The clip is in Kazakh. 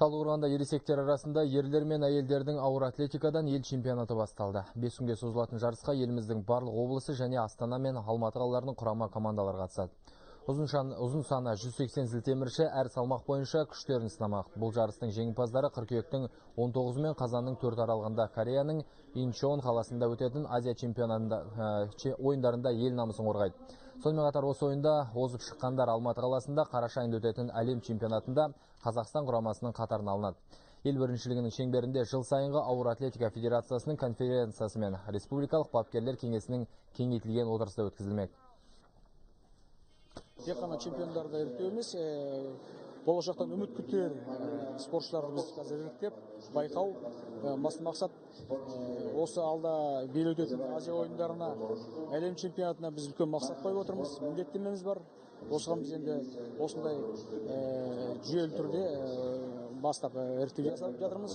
Талдықорғанда ересектер арасында ерлер мен әйелдердің ауыр атлетикадан ел чемпионаты басталды. 5 күнге созылатын жарысқа еліміздің барлық облысы және Астана мен Алматы қалаларының құрама командалары қатысады. Ұзын саны 180 зілтемірші әр салмақ бойынша күштерін сынамақ. Бұл жарыстың жеңімпаздары қыркүйектің 19 мен қазанның 4 аралығында Кореяның Инчон қаласында өтетін Азия чемпионатында ойындарында ел намысын қорғайды. Сонымен қатар осы ойында озып шыққандар Алматы қаласында қараша айында өтетін әлем чемпионатында Қазақстан құрамасының қатарына алынады. Ел біріншілігінің шеңберінде жыл сайынғы Ауыр атлетика федерациясының конференциясы мен республикалық бапкерлер кеңесінің кеңейтілген отырысы өткізілмек. Тек қана чемпиондарды іріктеу емес, болашақтан үміт күтер спортшыларды біз қазір іріктеп, байқау, басты мақсат осы алда биыл өтетін Азия ойындарына, әлем чемпионатына біз үлкен мақсат қойып отырмыз, міндеттемеміз бар. Осыған біз енді осындай жүйелі түрде бастап іріктеу жасап жатырмыз.